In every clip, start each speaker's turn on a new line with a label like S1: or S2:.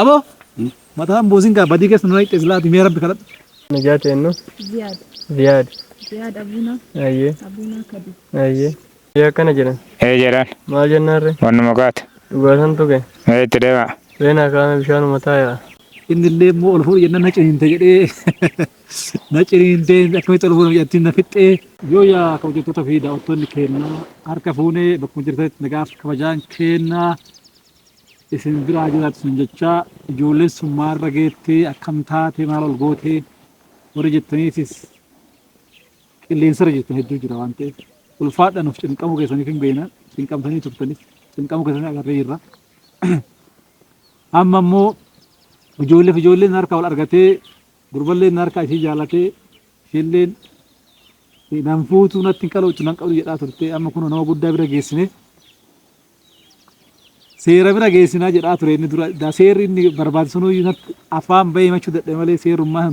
S1: Aboo mataan buusin gaa badii keessa nu naqxe silaati mee rabbi kadhadhu.
S2: Najaati ennu?
S3: Ziyaad.
S2: Ziyaad.
S3: Ziyaad Abuunaa.
S2: Ayyee.
S3: Abuunaa Kadir.
S2: Ayyee. Ee akkana jedhan.
S4: Ee jedhan.
S2: Maal jennaarre?
S4: Wannuma kaata.
S2: Dhugaa san tuqe.
S4: Ee itti deema.
S2: Seenaa kaame bishaanuma taayaa.
S1: Inni illee immoo ol fuudhi jennaan na ciniinte jedhee na ciniinte akkamitti ol fuudhama jettiin na fixxee. Yoo yaa kabajamtoota fi daawwattoonni keennaa harka fuunee bakkuma jirtanitti nagaaf kabajaan keennaa isin biraa jiraatu sun jechaa ijoolleen sun maalirra geettee akkam taate maal ol gootee warri jettaniitis qilleensarra jirtan hedduu jira waan ta'eef ulfaadha nuuf cinqamuu keessaniif hin beekna cinqamtanii turtanis cinqamuu keessanii agarree jirra. Amma immoo ijoolleef ijoolleen harkaa wal argatee gurballeen harkaa ishii jaalatee ishiilleen nan fuutuu natti hin qaloochu nan qabdu jedhaa turte amma kunoo nama guddaa bira geessine seera bira geessinaa jedhaa ture inni dura daa seerri inni barbaadu sunuyyuu natti afaan bahee himachuu dadhabe malee seerummaa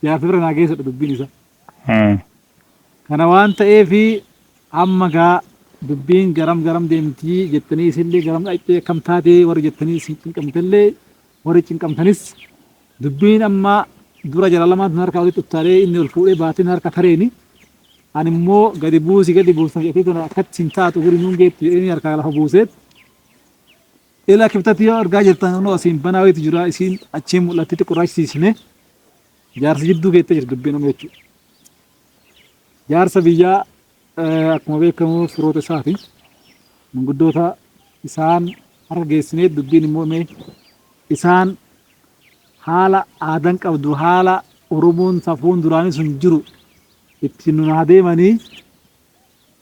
S1: jaarsa bira naa geessadha dubbiin isaa. Kana waan ta'eef amma gaa dubbiin garam garam deemtii jettanii isinillee garam dhaqxee akkam taatee warri jettanii isin cinqamtellee warri cinqamtanis dubbiin amma dura jara lamaan tun harkaa walitti uttaalee inni ol fuudhee baatiin harka tareeni ani immoo gadi buusi gadi buusan jedhee tana akkatti hin taatu guri nuun geettu jedhanii harkaa lafa buuseet ila kibxatti yoo argaa jirtan kunoo asiin banaa wayitu jira isiin achiin mul'atti xiqqoo raachisiisne jaarsa jidduu geettee jirti dubbiin amma jechuudha. Jaarsa biyyaa akkuma beekamu firoota isaati. Manguddoota isaan harka geessinee dubbiin immoo mee isaan haala aadaan qabdu haala Oromoon safuun duraanii sun jiru ittiin nun haa deemanii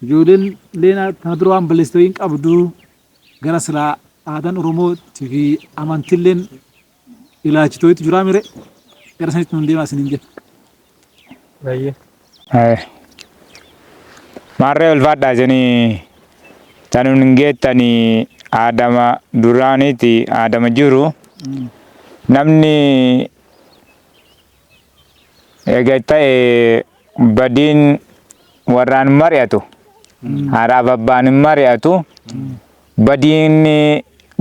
S1: ijoolleen leen tana dura waan balleessite hin qabdu gara silaa aadaan Oromootii fi amantilleen ilaalchitootu jiraa mire gara sanitti nun deemaa isiniin jenna.
S2: Baay'ee.
S4: Maarree ulfaadhaa isinii tanun hin geettanii aadama duraaniiti aadama jiru namni eega ta'e badiin warraan mari'atu haadhaaf abbaan hin mari'atu badiin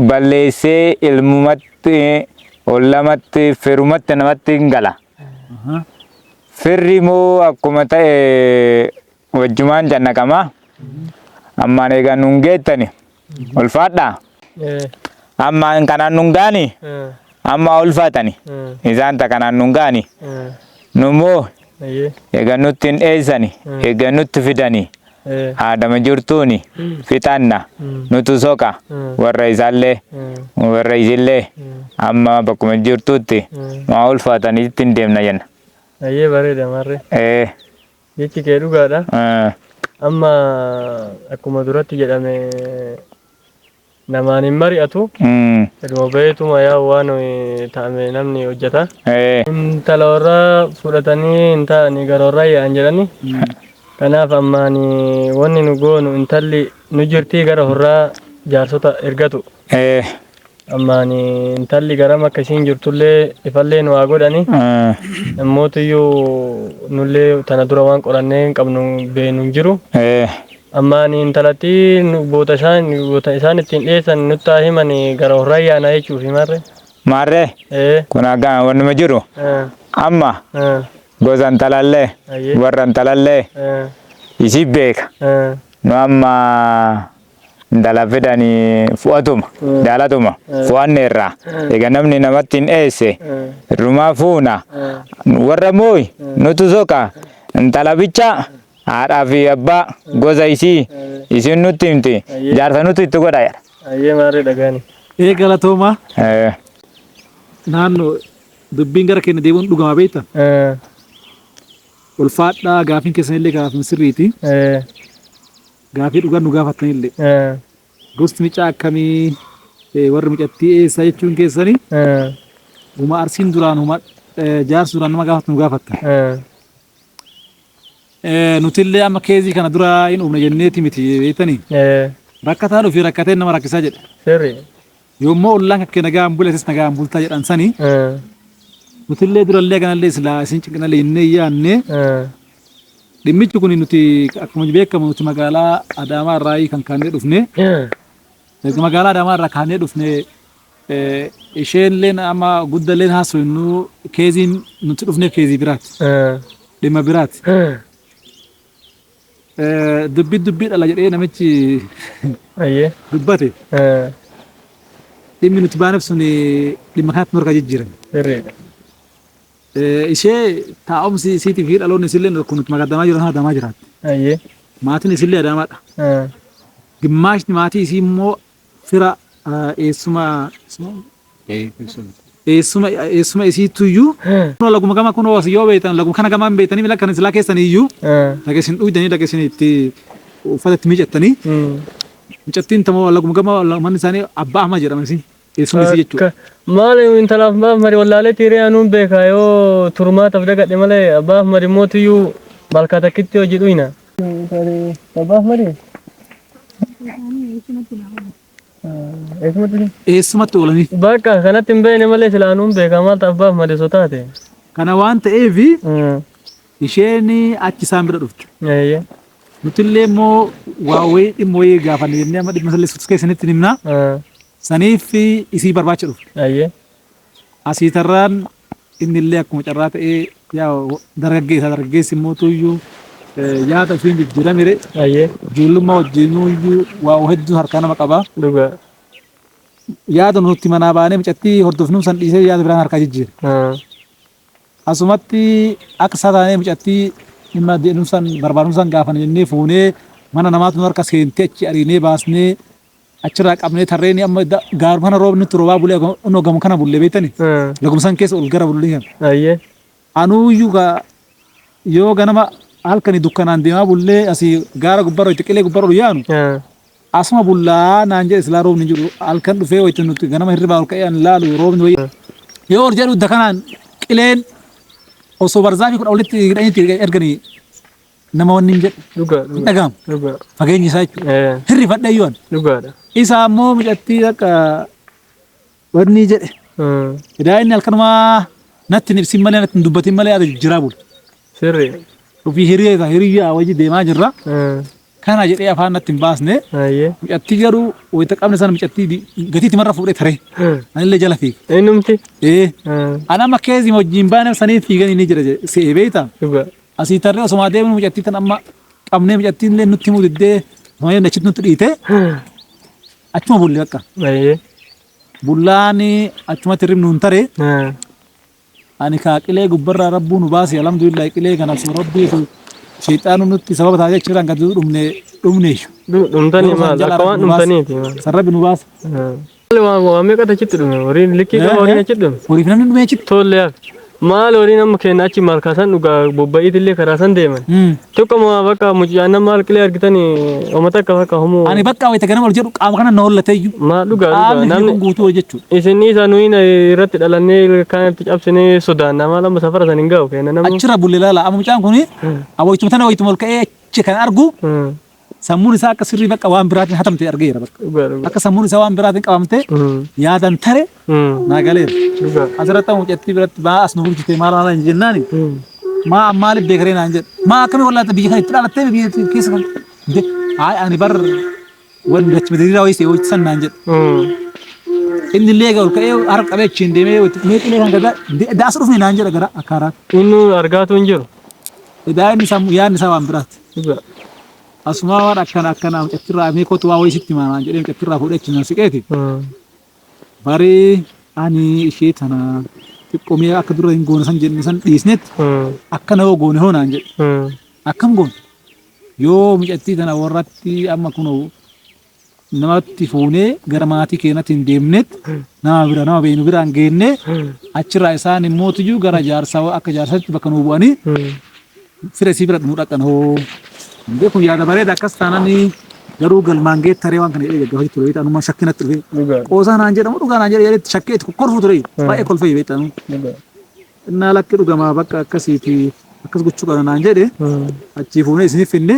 S4: balleessee ilmumatti ollamatti firumatti namatti hin gala. Firri immoo akkuma ta'e wajjumaan cannaqama. Ammaan egaa nun geettani ulfaadhaa. Ammaan kanaan nun gaani amma ulfaatani. Isaan ta kanaan nun gaani. Nummoo egaa nutti hin dheessani egaa nutti fidani. Aadama jirtuuni fixanna nutu soqa warra isaallee warra isillee amma bakkuma jirtuutti maa ulfaatanii ittiin deemna jenna.
S2: Ayyee bareeda maarree.
S4: Ee.
S2: Jechi kee dhugaadha.
S4: Eh,
S2: Amma akkuma duratti jedhame namaan hin mari'atu. Eduma baheetuma yaa waan ta'ame namni hojjeta. Intala warraa fudhatanii hin ta'anii gara warraa yaa'an jedhani. Kanaaf ammaan wanni nu goonu intalli nu jirtii gara horraa jaarsota ergatu. Ammaan intalli garam akka isiin jirtullee ifallee nu haa godhani. Nammootiyyuu nullee tana dura waan qorannee hin qabnu beenu hin jiru. Ammaan intalattii nu- boota isaan boota isaan ittiin dhiyeessan nutti haa himan gara horraa yaanaa jechuuf himarre.
S4: Maarree
S2: Ee.
S4: kun akka wannuma jiru
S2: Eh,
S4: amma
S2: eh,
S4: gosa intalallee
S2: Ayyee.
S4: warra intalallee
S2: eh,
S4: isii beeka.
S2: eh.
S4: Nu amma intala fidanii fu'atuma jaalatuma fu'anneerra. Egaa namni namatti hin dheesse irrumaa fuuna warra mooyi nutu soqa intala bicha haadhaa fi abbaa gosa isii isiin nutti himti jaarsa nutu itti godha jedha.
S2: Ayyee maarree dhagaani.
S1: Ee galatoomaa
S4: Eh,
S1: naannoo dubbiin gara keenya deebi'uun dhugama beekta.
S2: Eh,
S1: Ulfaadhaa gaafiin keessanillee gaafii sirriiti.
S2: eh,
S1: Gaafii dhugaan nu gaafattanillee.
S2: eh,
S1: Gosti micaa akkamii warri micattii eessaa jechuun keessanii
S2: eh,
S1: huma arsiin duraan huma jaarsi duraan nama gaafatu nu gaafatta.
S2: eh.
S1: Nutillee amma keezii kana dura hin uumne jenneeti miti beektanii.
S2: Eh,
S1: Rakkataan ofii rakkateen nama rakkisaa jedhe.
S2: Sirri.
S1: Yoommoo ollaan kakkee nagaan bule atis nagaan bultaa jedhan sanii
S2: Eh,
S1: nutillee durallee kanallee silaa isin cinqinallee jennee yaadne
S2: eh,
S1: dhimmichi kun nuti akkuma beekamu nuti magaalaa Adaamaa irraa kan kaanee dhufne
S2: eh,
S1: erga magaalaa Adaamaa irraa kaanee dhufne Isheenilleen amma guddalleen haasofnu keeziin nuti dhufneef keezii biraati. Dhimma biraati. Dubbii dubbii dhala jedhee namichi dubbate. Dhimmi nuti baaneef sun dhimma kanatti nu harkaa jijjiirame.
S2: Sirriidha.
S1: Ishee taa'umsi isiitii fi dhaloonni isillee kun nuti magadamaa jiran adamaa jiraatti. Maatiin isillee adaamaadha. Gimmaashni maatii isii immoo fira eessuma eessuma eessuma isiittuyyuu kunoo laguma gama kunoo as yoo beektan laguma kana gamaan beektanii mila kan silaa keessan iyyuu laga isin dhuydanii laga isin itti uffata itti miicattanii mucattiin tamoo laguma gama manni isaanii abbaa ahmad jedhama isin eessumni isii jechuudha.
S2: Maal intalaaf abbaa Ahmad wallaalee tiiree anuun beekaa yoo turmaataaf dagadhe malee abbaa Ahmad immoo tiyyuu malkaa takkitti hojii dhuyna. Abbaa Ahmad? Eessumatti?
S1: Eessumatti oolanii.
S2: Bakka kanatti hin beekne malee silaa anuun beekaa maaltu abbaa Ahmad osoo taate.
S1: Kana waan ta'eef isheen achi isaan bira dhufte. Nutillee immoo waa wayii dhimma wayii gaafanne jennee amma dhimma sallee suutus keessanitti himna. Saniif isii barbaacha dhufte. Asii tarraan inni illee akkuma carraa ta'ee yaa dargaggeessa dargaggeessi immoo tuyyuu yaada ofiin jijjiiramire ijoollummaa wajjinuyyuu waa hedduu harkaa nama qaba.
S2: Dhugaa.
S1: Yaada nuti manaa baanee mucattii hordofnuu san dhiisee yaada biraan harkaa jijjiire. Asumatti akka isaa taanee mucattii dhimma deemsan barbaadumsan gaafanne jennee fuunee mana namaatu nu harka seentee achi ariinee baasnee achirraa qabnee tarreen amma gaaruma kana roobni nutti roobaa bulee innoo gama kana bullee beektani laguma san keessa ol gara bullee kan. Anuuyyuu gaa yoo ganama halkani dukkanaan deemaa bullee asii gaara gubbarra itti qilee gubbarra ol yaanu asuma bullaa naan jedhe silaa roobni hin jiru halkan dhufee wayita nuti ganama hirribaa ol ka'ee an laalu roobni wayii yoo ol jedhu dakanaan qileen osoo barzaafii kudha olitti hidhaniitti erganii nama wanni hin jedhu
S2: Dhugaa
S1: hin dhaga'amu
S2: dhugaa.
S1: fageenyi isaa jechuudha. Hirrifadhe iyyuu ani.
S2: Dhugaadha.
S1: Isa ammoo mucattii akka wanni jedhe. Edaa inni halkanumaa natti hin ibsin malee natti hin dubbatin malee yaada jijjiiraa bule.
S2: Sirrii.
S1: Ofii hiriya isaa hiriyaa wajji deemaa jirra. Kana jedhee afaan natti hin baasne. Mucattii garuu wayita qabne sana mucattii gatiitti marra fuudhee taree. Anillee jala fiiga.
S2: Innumti.
S1: Ana amma keezii wajjin baane sanii fiigan inni jira se'ee beektaa.
S2: Dhugaa.
S1: Asii tarree osuma deemnu mucattii tan amma qabnee mucattiin illee nutti himuu diddee osuma jenne achitti nutti dhiite achuma bulle bakka. Bullaan achumatti hirribni nun tare ani kaa qilee gubbarraa rabbuu nu baase alhamdulillah qilee kana osoo rabbii fi sheexaanu nutti sababa taatee achirraan kan dhumne dhumneeshu.
S2: Dhumtanii
S1: Yeroo san
S2: maal
S1: jala
S2: akka waan
S1: rabbi nu baase.
S2: dhumtaniiti maal.
S1: San rabbi nu baase.
S2: Maal waan waan meeqatu achitti dhume horiin likkii qaba horiin achitti dhume.
S1: Horiif namni dhumee achitti.
S2: Tollee hafe. Maal horiin amma keenya achi maal kaasan dhugaa bobba'iitillee karaa san deeman. Tokko bakka mucaan nama maal qilee argitanii oma takka bakka homuu.
S1: Ani bakka wayita ganama ol jedhu qaama kana na hollate iyyuu.
S2: Maal dhugaa dhugaa
S1: Qaamni
S2: namni
S1: kun guutuu jechuudha.
S2: isin isa nuyi irratti dhalannee kanatti cabsinee sodaanna maal amma safara san hin ga'u keenya namni.
S1: Achirra bulle laala amma mucaan kun wayituma tana wayituma ol ka'ee achi kan argu sammuun isaa akka sirrii bakka waan biraatiin hatamte argeera bakka.
S2: Dhugaa dhugaa.
S1: Akka sammuun isaa waan biraatiin qabamte yaadan tare naa galeera.
S2: Dhugaa.
S1: Asirratti amma mucattii biratti maa as nu bulchite maal maal hin jennaani. Maa maaliif beekaree naan jedhe. Maa akkamii wallaata biyya kana itti dhalattee biyya keessa kan. Hayi ani bar wanni dachi diriiraa wayii se'ee san naan jedhe. Inni illee egaa ol ka'ee harka qabee achiin deemee mee qilee kan gadaa daas dhufne naan jedha gara akka haaraatti.
S2: Inni argaatu hin jiru.
S1: Edaa inni sammuu yaadni isaa waan biraati.
S2: Dhugaa.
S1: Asumaa waan akkana akkana mucattirraa mee kootu waa wayii sitti himaa naan jedhee mucattirraa fuudhee achiin na siqeeti. Barii ani ishee tana xiqqoo mee akka dura hin goone san jenne san dhiisnetti akkana yoo goone hoo naan jedhe. Akkam goone? Yoo mucattii tana warratti amma kunoo namatti fuunee gara maatii keenyatti hin deemnetti nama bira nama beeknu biraan geennee achirraa isaan immoo tuyyuu gara jaarsaa akka jaarsatti bakka nuu bu'anii fira isii bira nu dhaqan hoo. Hundee kun yaada bareeda akkas taanaan garuu galmaan geettaree waan kana jedhee gaggafachuu ture beektaa anuma shakkinatti dhufe.
S2: Dhugaa.
S1: Qoosaa naan jedhamu dhugaa naan jedhe jedhetti shakkee itti kolfuu ture baay'ee kolfee beektaa.
S2: Dhugaa.
S1: Innaa lakki dhugamaa bakka akkasiiti akkas gochuu qabna naan jedhe achii fuunee isiniif finne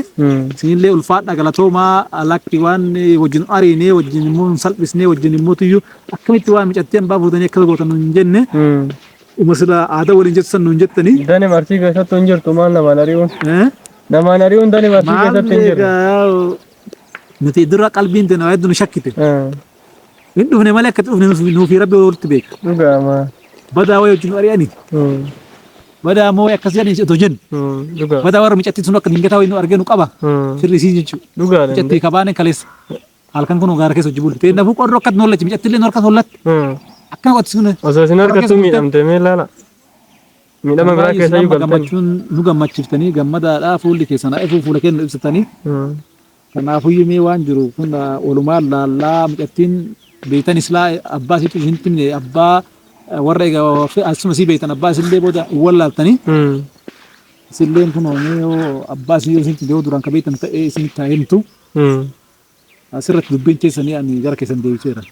S1: isinillee ulfaadha galatoomaa lakki waan wajjin ariinee wajjin immoo hin salphisnee wajjin immoo tuyyuu akkamitti waan micattii hambaa fuutanii akkas gootan nuun hin jenne uma sila aadaa waliin jettu san nuun jettanii.
S2: Dani marsii keessattu hin jirtu maal namaan ari'uun. Namaan ari'uun dani marsii
S1: Maal
S2: keessatti hin jirtu.
S1: egaa nuti dura qalbiin tena hedduu nu shakkite. Hin dhufne malee akka itti dhufne nuufi Rabbi walitti beeka.
S2: Dhugaama.
S1: Badaa wayii wajjin nu ari'ani. Badaa immoo akkas jedhani otoo jennu.
S2: Dhugaa.
S1: Badaa warra micattii sun akka dingataa wayii nu argee nu qaba. Firri isii jechuudha.
S2: Dhugaadha.
S1: Micattii kabaane kaleessa. Halkan kun gaara keessa hojii bulte. Ta'e nafuu qorroo akkatti nu hollachi micattii illee nu harkas hollatti. Akkana qotti sun.
S2: Osoo isin harkattuu miidhamte mee ilaala. Miidhama biraa keessa iyyuu galtanii.
S1: Gammachuun nu gammachiiftanii gammadaadhaa fuulli keessan haa ifuu fuula keenya ibsatanii. Kanaafuyyuu mee waan jiru kun walumaan laallaa mucattiin beektan islaa abbaa isiitu hin timne abbaa warra egaa asuma sii beektan abbaa isillee booda hin wallaaltanii. Isilleen kun mee yoo abbaa isii yoo isin yoo duraan ka beektan ta'ee isin taa himtu. Asirratti dubbiin keessanii ani gara keessan deebiseera.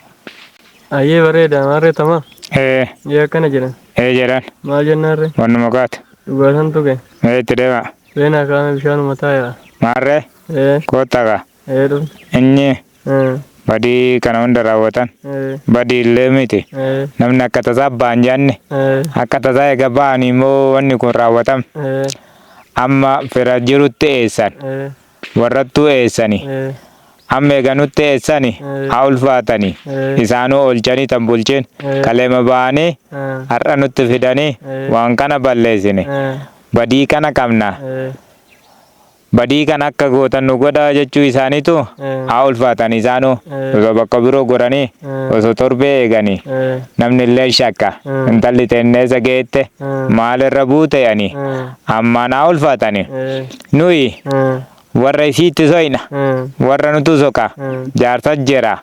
S2: Ayyee bareeda maarree tamaa.
S4: Ee.
S2: Yee akkana jedhan.
S4: Ee jedhan.
S2: Maal jennaarree?
S4: Wannuma kaate.
S2: Dhugaasan tuqe.
S4: Ee itti deema.
S2: Seenaa kaame bishaanuma taayaa.
S4: Maarree.
S2: Ee.
S4: Koottaa kaa.
S2: Ee dhufne.
S4: Inni badii kana hunda raawwatan. Badii illee miti. Namni akka tasaa ba'an jaanne. Akka tasaa eega ba'anii immoo wanni kun raawwatame. Amma fira jirutti eessan. Warrattuu eessani. Amma eega nutti eessani haa ulfaatani. Isaanuu oolchanii tan bulchin. Kaleema ba'anii har'a nutti fidanii waan kana balleessine. Badii kana qabna. Badii kana akka gootan nu godhaa jechuu isaaniitu haa ulfaatan isaanuu. Osoo bakka biroo goranii osoo torbee eeganii namni illee shakka. Intalli teenneessa geette maalirra buute ani ammaan haa ulfaatani. Nuyi warra isiitti soyna warra nutu soqa jaarsa jira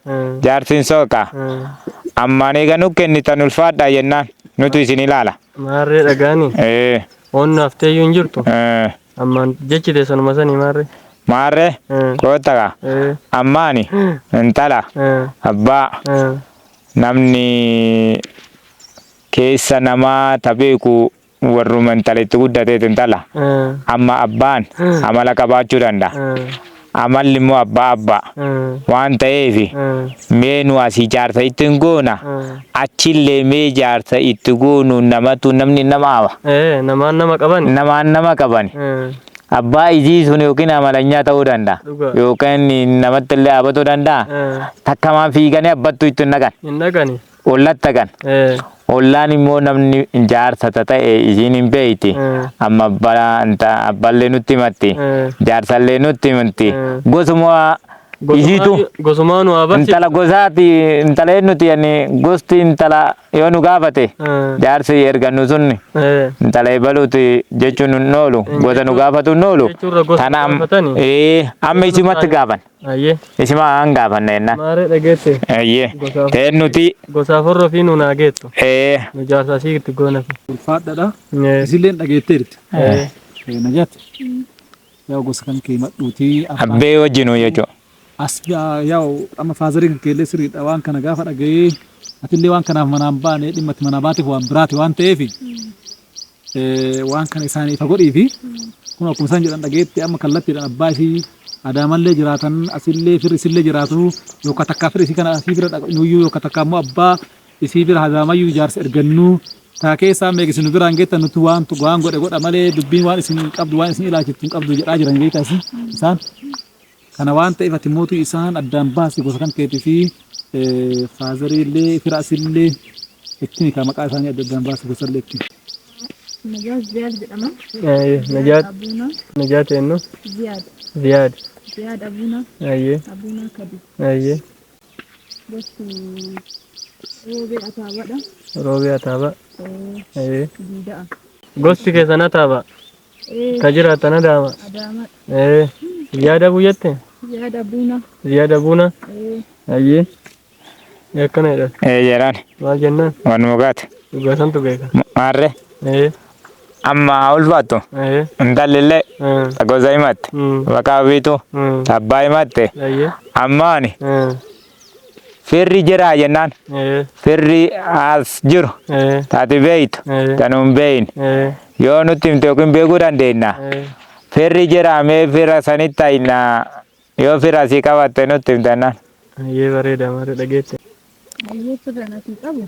S4: jaarsi hin soqa ammaan eega nu kennitan ulfaadhaa jennaan nutu isin ilaala.
S2: Maarree dhagaani. Onnaa hafteeyyuu hin jirtu. Ammaan jechi teessanuma sanii maarree.
S4: Maarree koota kaa ammaani intala abbaa namni keessa namaa ta beeku warruma intala itti guddateet intala. Amma abbaan amala qabaachuu danda'a. Amalli immoo abbaa abbaa waan ta'eef mee nu asii jaarsa itti hin goona achillee mee jaarsa itti goonu namatu namni nama hawa.
S2: Namaan nama qaban.
S4: Namaan nama qaban. Abbaa isii sun yookiin amalanyaa ta'uu danda'a. Yookiin namatti illee dhaabatuu danda'a. Takkamaan fiiganii abbattuu itti hin dhaqan.
S2: Hin dhaqani.
S4: Ollatti dhaqan. Ollaan immoo namni jaarsa ta'e isiin hin beeyti. Amma abbaallee nutti himatti. Jaarsallee nutti himatti. Gosuma isiitu.
S2: Gosumaa nu haa barsiiftu.
S4: Intala gosaati intala eenyuti yani gosti intala yoo nu gaafate jaarsi ergannu sun intala ebaluuti jechuun nun oolu gosa nu gaafatu nun oolu.
S2: Jechuurra gosa gaafatani.
S4: Amma isimatti gaafan.
S2: Ayyee.
S4: Isima aan gaafanna jennaan.
S2: Maarree dhageette.
S4: Ayyee. Ta'een nuti.
S2: Gosaaf horroo fi nuun haa geettu. Nu jaarsaa sii itti goona.
S1: Ulfaadhaadha. Isilleen dhageetteerti. Najaat. Yaa gosa kan kee madhuutii.
S4: Abbee wajjinuu jechuudha.
S1: As yaa amma faazarii kan keellee sirriidha waan kana gaafa dhaga'ee atillee waan kanaaf manaan baane dhimma itti manaa baateef waan biraati waan ta'eef waan kana isaanii ifa godhii fi kun akkuma isaan jedhan dhageetti amma kallattiidhaan abbaa isii Adaamallee jiraatan asillee firri isillee jiraatu yookaan takkaa firri isii kana asii bira dhaqnuyyuu yookaan takkaa immoo abbaa isii bira Adaamayyuu ijaarsa ergannuu taa keessaa meeqa isin biraan geettan nuti waan waan godhe godha malee dubbiin waan isin qabdu waan isin ilaalchiftu hin qabdu jedhaa jiran beektaa isaan. Kana waan ta'eef ati mootu isaan addaan baasi gosa kan keetii fi faazarii illee fira asillee itti hikaa maqaa isaanii adda addaan baasi gosa illee itti.
S3: Najaat Ziyaad jedhama.
S2: Najaat.
S3: Abuuna.
S2: Najaat eenyu?
S3: Ziyaad.
S2: Ziyaad.
S3: Ziyaad Abuuna.
S2: Ayyee.
S3: Abuuna Kadi.
S2: Ayyee.
S3: Gosti Roobee Ataabaadha.
S2: Roobee Ataabaa. Ayyee.
S3: Diida'a.
S2: Gosti keessan Ataabaa. Ka jiraatan Adaama.
S3: Adaama.
S2: Ziyaad Abuu jette?
S3: Ziyaad Abuuna.
S2: Ziyaad Abuuna. Ayyee. Akkana jedhan.
S4: Ee jedhan.
S2: Maal jennaan?
S4: Wanuma gaate.
S2: Dhugaasantu beeka.
S4: Maarree. Amma haa ulfaattu. Intalli illee gosa himatte. Maqaa ofiitu abbaa himatte. Ammaani firri jiraa jennaan. Firri as jiru. Taati beeytu. Tanuu hin beeyne. Yoo nutti himte yookiin beekuu dandeenya. Firri jiraa mee fira sanitti ayinaa yoo fira asii qabatte nutti himte jennaan.
S2: Ayyee bareeda maarree dhageette.
S3: Ayyee firra asii qabu.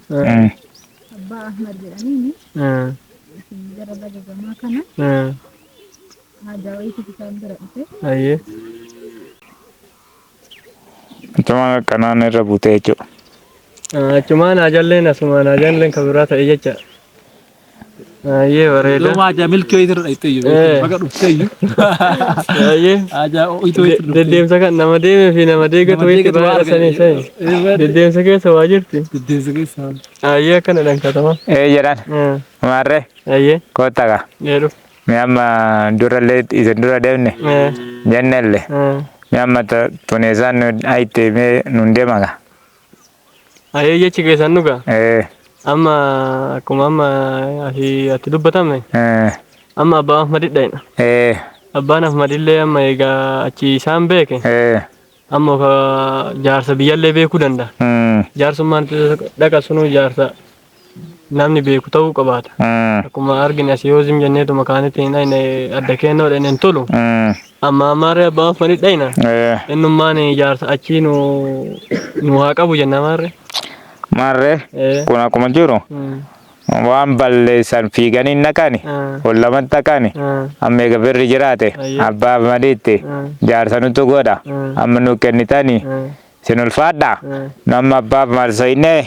S3: Abbaa Ahmad jedhaniini. Gara laga gamaa kana. Haajaa wayiitu isaan bira dhufe.
S2: Ayyee.
S4: Tuma kanaan irra buutee jechuudha.
S2: Achumaan ajalleen asumaan ajalleen kan biraa ta'e jecha. Ayyee bareeda.
S1: Yooma ajaa milkii wayii irra dhayxee iyyuu. Baga dhuftee iyyuu.
S2: Ayyee.
S1: Ajaa ho'ituu wayii irra dhuftee.
S2: Deddeemsa kan nama deemee fi nama deegatu
S1: Nama
S2: wayiitti
S1: deegatu waa
S2: baay'ee sanii
S1: argan.
S2: sanii. Deddeemsa keessa waa jirti.
S1: Deddeemsa keessa.
S2: Ayyee akkana dhankatama.
S4: Ee jedhan. Maarree
S2: Ayyee.
S4: kottaa gaa.
S2: Jedhu.
S4: Mee amma durallee isin dura deemne jennelle. Mee amma tuneesaan nu ayitte mee nun deema gaa.
S2: Ayyee jechi keessan dhugaa.
S4: Ee.
S2: Amma akkuma amma asii ati dubbatame amma abbaa Ahmadii dhayna.
S4: Ee.
S2: Abbaan Ahmadillee amma egaa achi isaan beeke.
S4: Ee.
S2: Amma ka jaarsa biyyallee beekuu danda'a. Jaarsummaan dhaqa sunuu jaarsa namni beeku ta'uu qabaata. Akkuma argine asii yoo zim jenneetuma kaanitti hin dhayne adda kennoo dhayne hin tolu. Amma ammaarree abbaan Ahmadii dhayna. Innummaan jaarsa achii nu nu haa qabu jenna maarree.
S4: Maarree kun akkuma jiru waan balleessan fiiganii hin dhaqani ol lamatti dhaqani amma eega birri jiraate abbaa Ahmadiitti jaarsa nutu godha amma nu kennitanii isin ulfaadha nu amma abbaa Ahmad soyinee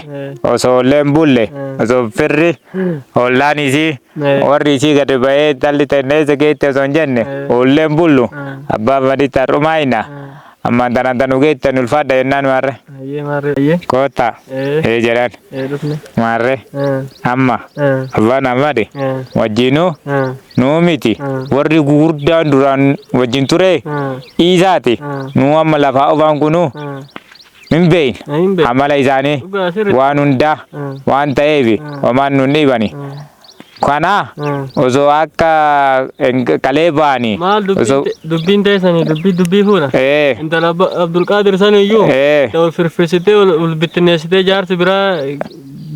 S4: osoo ollee hin bulle osoo firri ollaan isii warri isii gadi ba'ee talli tennee isa geette osoo hin jenne ollee hin bullu abbaa Ahmadiitti har'umaa hina ammaan tanaan tanu geettan ulfaadha jennaan maarre.
S2: Ayyee maarree. Ayyee.
S4: Koottaa.
S2: Ee.
S4: Ee jedhan.
S2: Ee dhufne.
S4: Maarree.
S2: Ee.
S4: Amma.
S2: Ee.
S4: Abbaan Ahmadi.
S2: Ee.
S4: Wajjinuu
S2: Ee.
S4: nuu miti.
S2: Ee.
S4: Warri gurguddaan duraan wajjin ture
S2: Ee.
S4: dhiisaati.
S2: Ee.
S4: Nuu amma lafaa ofaan kunuu
S2: Ee.
S4: hin beekne.
S2: Hin beekne.
S4: Amala isaanii
S2: Dhugaa sirriitti.
S4: waan hundaa
S2: Ee.
S4: waan ta'eef homaan nun dhiibani.
S2: Ee.
S4: Kana osoo akka kalee ba'anii.
S2: Maal dubbiin teessanii dubbii dubbii fuudha. Intala Abdulqaadir san iyyuu ol firfirsitee ol bittinneessitee jaarsi biraa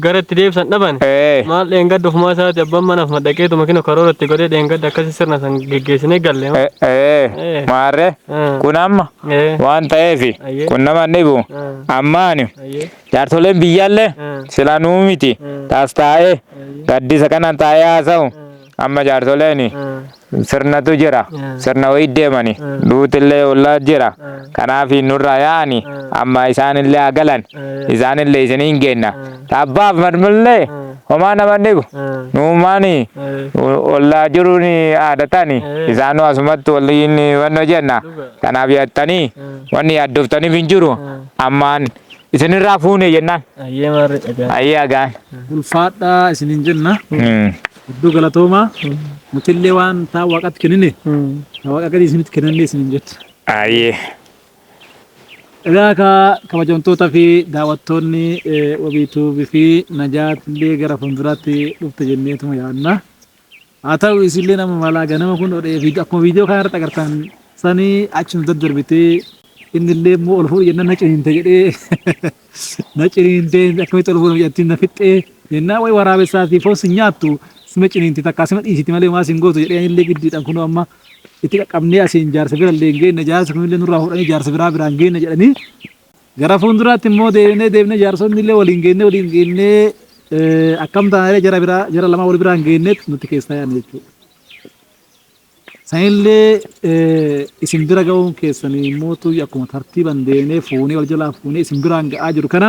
S2: gara itti deebisan dhaban. Maal dheengadda ofumaa isaati abbaan manaaf madaqeetu makina karoora itti godhee dheengadda akkasii sirna san geggeessinee galle.
S4: Maarree kun amma waan ta'eef kun nama hin dhibu ammaani. Jaarsoleen biyyaallee silaa nuu miti taas taa'ee gaddisa kana taa'ee haasa'u amma jaarsoleen sirnatu jira sirna wayii deemani duutillee ollaa jira kanaaf nurraa yaa'ani amma isaanillee haa galan isaanillee isinii hin geenna taabbaaf marmallee homaa nama hin dhibu nuumaani ollaa jiruun aadatani isaanuu asumatti waliin wanno jenna kanaaf yaattanii wanni yaaddoftaniif hin jiru ammaan isinirraa fuune jennaan.
S2: Ayyee maarree dhagaan.
S4: Ayyee agaan.
S1: Ulfaadhaa isiniin jenna. Hedduu galatoomaa. Nutillee waan taa waaqatti kennine taa waaqa gadi isinitti kennannee isiniin jettu.
S4: Ayyee.
S1: Egaa ka kabajamtoota fi daawwattoonni Wabii Tuubii fi Najaat illee gara fuulduraatti dhufte jenneetuma yaadna. Haa ta'u isillee nama malaa ganama kun odhee akkuma viidiyoo kana irratti agartan sanii achi nu daddarbitee inni illee immoo ol fuudhi jennaan na ciniinte jedhee na ciniinte akkamitti ol fuudhu jettiin na fixxee jennaan wayi waraabessaa fi foon si nyaattu sima ciniinti takkaa sima dhiisiti malee homaa sin gootu jedhee anillee giddiidhaan kunoo amma itti qaqqabnee asiin jaarsa bira illee hin geenne jaarsa kunillee nurraa fuudhanii jaarsa biraa biraan geenne jedhanii gara fuulduraatti immoo deemnee deemnee jaarsonni illee waliin geennee waliin geennee akkam taanaree jara biraa jara lamaa wal biraan geennee nuti keessaa yaadne jechuudha. Sanillee isin bira ga'uun keessanii immoo akkuma tartiiban deemnee fuunee wal jalaa fuunee isin biraan ga'aa jiru kana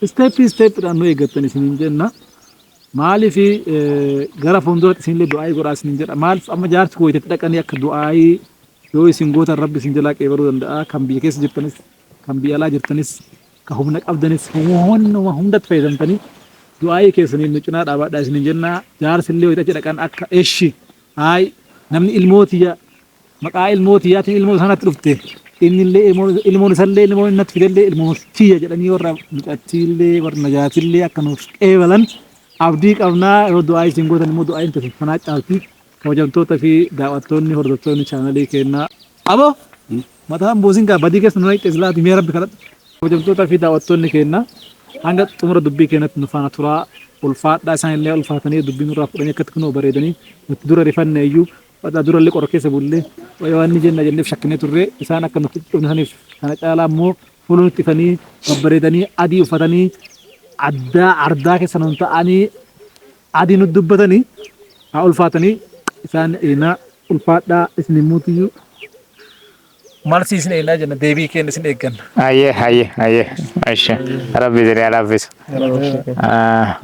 S1: isteeppii isteeppiidhaan nu eeggattan isiniin jenna. Maaliif gara fuulduratti isinillee du'aayii godhaa isiniin jedha. Maaliif amma jaarsi koo itti dhaqanii akka du'aayii yoo isin gootan rabbi isin jalaa qeebaluu danda'a. Kan biyya keessa jirtanis kan biyya alaa jirtanis kan humna qabdanis humna hundatti fayyadamtanii du'aayii keessaniin nu cinaa dhaabadhaa isiniin jenna. Jaarsi illee wayita achi dhaqan akka eshi haay namni ilmoo tiyya maqaa ilmoo tiyyaatiin ilmoo sanatti dhufte innillee ilmoon isallee ilmoon innatti fidellee ilmoo tiyya jedhanii warra mucattiillee warra najaatillee akka nuuf qeebalan abdii qabnaa. Yeroo du'aa isin gootan immoo du'aa inni kanaa caalti. Kabajamtoota fi daawwattoonni hordoftoonni chaanalii keenyaa. Aboo mataan buusin kaa badii keessa nu dhaqxe silaati mee rabbi kadhadhu. Kabajamtoota fi daawwattoonni keenya hanga xumura dubbii keenyatti nu faana turaa ulfaadhaa isaanillee ulfaatanii dubbii nurraa fudhanii akkatti kunoo bareedanii nuti dura rifanne iyyuu badhaa durallee qora keessa bullee waan ni jenna jenneef shakkinee turre isaan akka nuti dhufne saniif kana caalaa immoo fuula nutti ifanii babbareedanii adii uffatanii addaa ardaa keessa nun ta'anii adii nutti dubbatanii haa ulfaatanii isaan eenaa ulfaadhaa isin immoo tiyyuu. Malsii isin eegnaa jenna deebii keenya isin eegganna.
S4: Hayyee hayyee hayyee. Eshi. Rabbi isin haa laaffisu. Ah.